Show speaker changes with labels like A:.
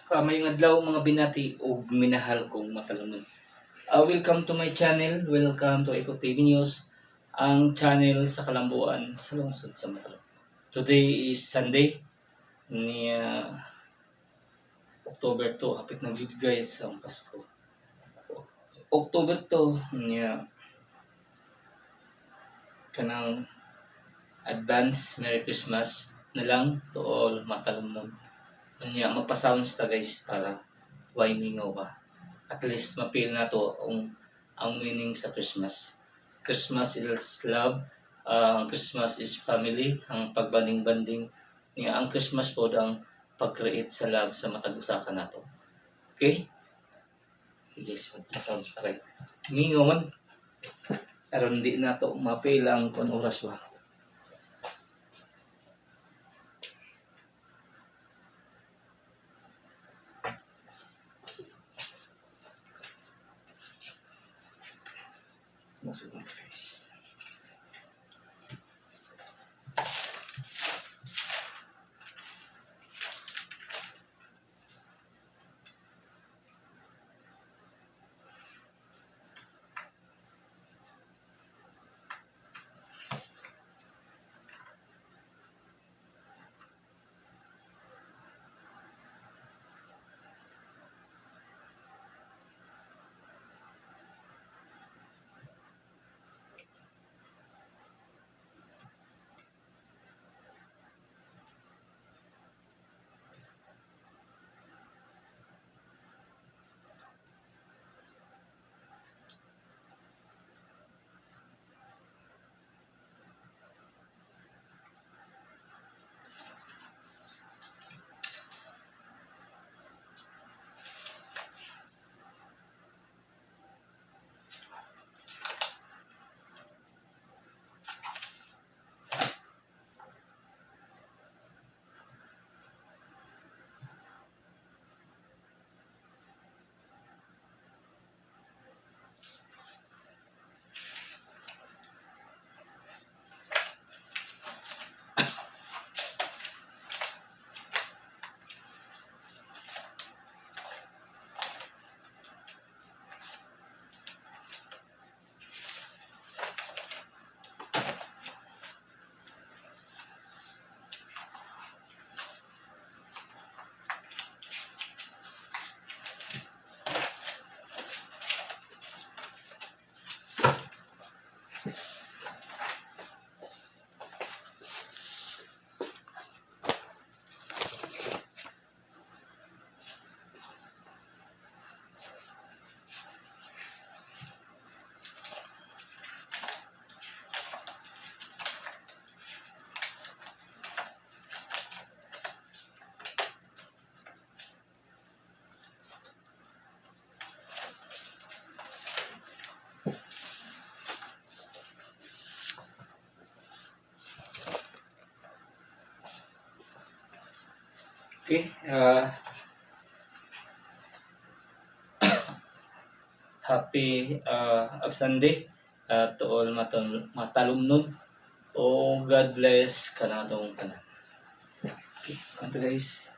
A: Maayong adlaw, mga binati ug minahal kong matalumnon. Welcome to my channel. Welcome to Eco TV News, ang channel sa kalambuan sa lungsod sa Matalom. Today is Sunday ni October 2. Hapit na gyud, guys, ang Pasko. October 2 niya, kanang advance Merry Christmas na lang to all matalumnon. Unya magpa-sounds ta, guys, para way mingaw ba. At least ma-feel nato ang meaning sa Christmas. Christmas is love, ang Christmas is family, ang pagbanding-banding. Niya ang Christmas pod ang pag-create sa love sa matag usa ka nato. Okay? Okay guys, magpa-sounds ta kay mingaw man. Aron di nato ma-feel ang kung oras ba. Musig mo, guys. Okay, happy Sunday to all matalumnon. O God bless kanatong tanan. Okay, kanto, guys.